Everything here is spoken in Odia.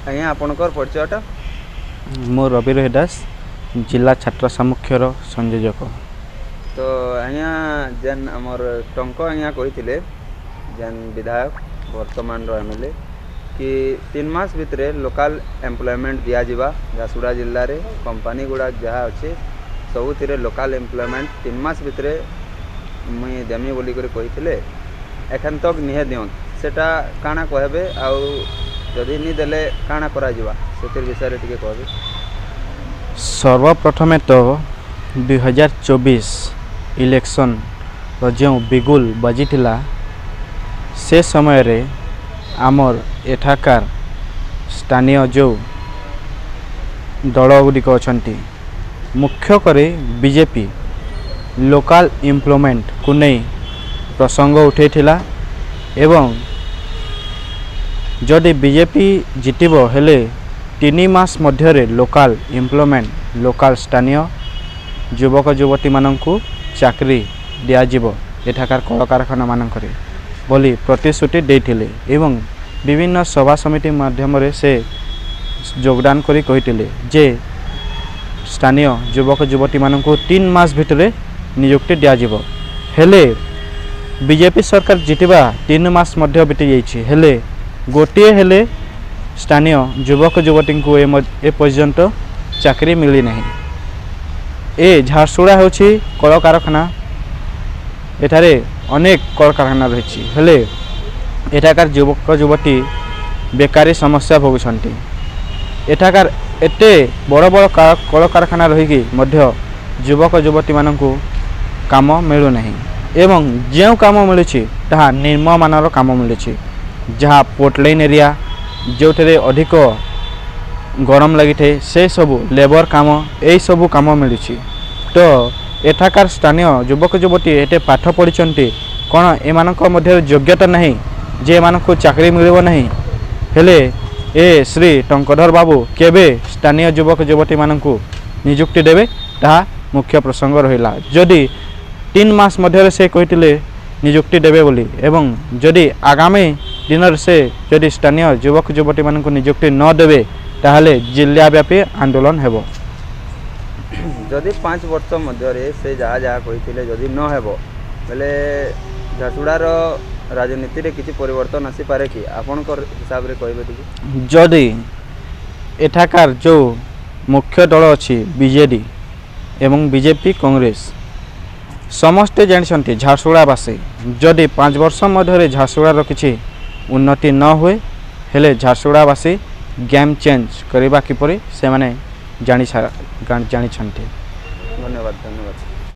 ଆଜ୍ଞା, ଆପଣଙ୍କର ପରିଚୟଟା? ମୁଁ ରବି ରୋହିଦାସ, ଜିଲ୍ଲା ଛାତ୍ର ସାମ୍ମୁଖ୍ୟର ସଂଯୋଜକ। ତ ଆଜ୍ଞା, ଯେନ୍ ଆମର ଟଙ୍କ ଆଜ୍ଞା କହିଥିଲେ, ଯେନ୍ ବିଧାୟକ, ବର୍ତ୍ତମାନର ଏମଏଲଏ, କି 3 ମାସ ଭିତରେ ଲୋକାଲ ଏମ୍ପ୍ଲୟମେଣ୍ଟ ଦିଆଯିବା, ଝାରସୁଗୁଡ଼ା ଜିଲ୍ଲାରେ କମ୍ପାନୀ ଗୁଡ଼ା ଯାହା ଅଛି ସବୁଥିରେ ଲୋକାଲ ଏମ୍ପ୍ଲୟମେଣ୍ଟ 3 ମାସ ଭିତରେ ମୁଇଁ ଦେମି ବୋଲିକରି କହିଥିଲେ। ଏଖେନ୍ ତକ୍ ନିହେ ଦିଅନ୍। ସେଟା କାଣା କହିବେ ଆଉ ଯଦି ନି ଦେଲେ କାଣା କରାଯିବା, ସେଥିର ବିଷୟରେ ଟିକେ କହିବେ। ସର୍ବପ୍ରଥମେ ତ 2024 ଇଲେକ୍ସନ୍ର ଯେଉଁ ବିଗୁଲ ବାଜିଥିଲା, ସେ ସମୟରେ ଆମର ଏଠାକାର ସ୍ଥାନୀୟ ଯେଉଁ ଦଳ ଗୁଡ଼ିକ ଅଛନ୍ତି, ମୁଖ୍ୟ କରି ବିଜେପି, ଲୋକାଲ ଏମ୍ପ୍ଲୟମେଣ୍ଟକୁ ନେଇ ପ୍ରସଙ୍ଗ ଉଠାଇଥିଲା ଏବଂ ଯଦି ବିଜେପି ଜିତିବ ହେଲେ 3 ମାସ ମଧ୍ୟରେ ଲୋକାଲ ଏମ୍ପ୍ଲୟମେଣ୍ଟ, ଲୋକାଲ ସ୍ଥାନୀୟ ଯୁବକ ଯୁବତୀମାନଙ୍କୁ ଚାକିରି ଦିଆଯିବ ଏଠାକାର କଳକାରଖାନାମାନଙ୍କରେ ବୋଲି ପ୍ରତିଶ୍ରୁତି ଦେଇଥିଲେ ଏବଂ ବିଭିନ୍ନ ସଭା ସମିତି ମାଧ୍ୟମରେ ସେ ଯୋଗଦାନ କରି କହିଥିଲେ ଯେ ସ୍ଥାନୀୟ ଯୁବକ ଯୁବତୀମାନଙ୍କୁ 3 ମାସ ଭିତରେ ନିଯୁକ୍ତି ଦିଆଯିବ। ହେଲେ ବିଜେପି ସରକାର ଜିତିବା 3 ମାସ ମଧ୍ୟ ବିତିଯାଇଛି, ହେଲେ ଗୋଟିଏ ହେଲେ ସ୍ଥାନୀୟ ଯୁବକ ଯୁବତୀଙ୍କୁ ଏ ପର୍ଯ୍ୟନ୍ତ ଚାକିରି ମିଳିନାହିଁ। ଏ ଝାରସୁଗୁଡ଼ା ହେଉଛି କଳକାରଖାନା, ଏଠାରେ ଅନେକ କଳକାରଖାନା ରହିଛି, ହେଲେ ଏଠାକାର ଯୁବକ ଯୁବତୀ ବେକାରୀ ସମସ୍ୟା ଭୋଗୁଛନ୍ତି। ଏଠାକାର ଏତେ ବଡ଼ ବଡ଼ କଳକାରଖାନା ରହିକି ମଧ୍ୟ ଯୁବକ ଯୁବତୀମାନଙ୍କୁ କାମ ମିଳୁନାହିଁ ଏବଂ ଯେଉଁ କାମ ମିଳୁଛି ତାହା ନିମ୍ନମାନର କାମ ମିଳୁଛି, ଯାହା ପୋର୍ଟ ଲାଇନ୍ ଏରିଆ, ଯେଉଁଥିରେ ଅଧିକ ଗରମ ଲାଗିଥାଏ, ସେସବୁ ଲେବର କାମ, ଏଇସବୁ କାମ ମିଳୁଛି। ତ ଏଠାକାର ସ୍ଥାନୀୟ ଯୁବକ ଯୁବତୀ ଏତେ ପାଠ ପଢ଼ିଛନ୍ତି, କ'ଣ ଏମାନଙ୍କ ମଧ୍ୟରେ ଯୋଗ୍ୟତା ନାହିଁ ଯେ ଏମାନଙ୍କୁ ଚାକିରି ମିଳିବ ନାହିଁ? ହେଲେ ଏ ଶ୍ରୀ ଟଙ୍କଧର ବାବୁ କେବେ ସ୍ଥାନୀୟ ଯୁବକ ଯୁବତୀମାନଙ୍କୁ ନିଯୁକ୍ତି ଦେବେ, ତାହା ମୁଖ୍ୟ ପ୍ରସଙ୍ଗ ରହିଲା। ଯଦି 3 ମାସ ମଧ୍ୟରେ ସେ କହିଥିଲେ ନିଯୁକ୍ତି ଦେବେ ବୋଲି ଏବଂ ଯଦି ଆଗାମୀ ଦିନରେ ସେ ଯଦି ସ୍ଥାନୀୟ ଯୁବକ ଯୁବତୀମାନଙ୍କୁ ନିଯୁକ୍ତି ନ ଦେବେ, ତାହେଲେ ଜିଲ୍ଲାବ୍ୟାପୀ ଆନ୍ଦୋଳନ ହେବ। ଯଦି 5 ବର୍ଷ ମଧ୍ୟରେ ସେ ଯାହା ଯାହା କହିଥିଲେ ଯଦି ନ ହେବ ବେଲେ ଝାରସୁଗୁଡ଼ାର ରାଜନୀତିରେ କିଛି ପରିବର୍ତ୍ତନ ଆସିପାରେ କି? ଆପଣଙ୍କର ହିସାବରେ କହିବେ ଟିକେ। ଯଦି ଏଠାକାର ଯେଉଁ ମୁଖ୍ୟ ଦଳ ଅଛି, ବିଜେଡ଼ି ଏବଂ ବିଜେପି, କଂଗ୍ରେସ, ସମସ୍ତେ ଜାଣିଛନ୍ତି ଝାରସୁଗୁଡ଼ାବାସୀ, ଯଦି 5 ବର୍ଷ ମଧ୍ୟରେ ଝାରସୁଗୁଡ଼ାର କିଛି ଉନ୍ନତି ନ ହୁଏ, ହେଲେ ଝାରସୁଗୁଡ଼ାବାସୀ ଗେମ୍ ଚେଞ୍ଜ କରିବା କିପରି ସେମାନେ ଜାଣିଛନ୍ତି। ଧନ୍ୟବାଦ, ଧନ୍ୟବାଦ।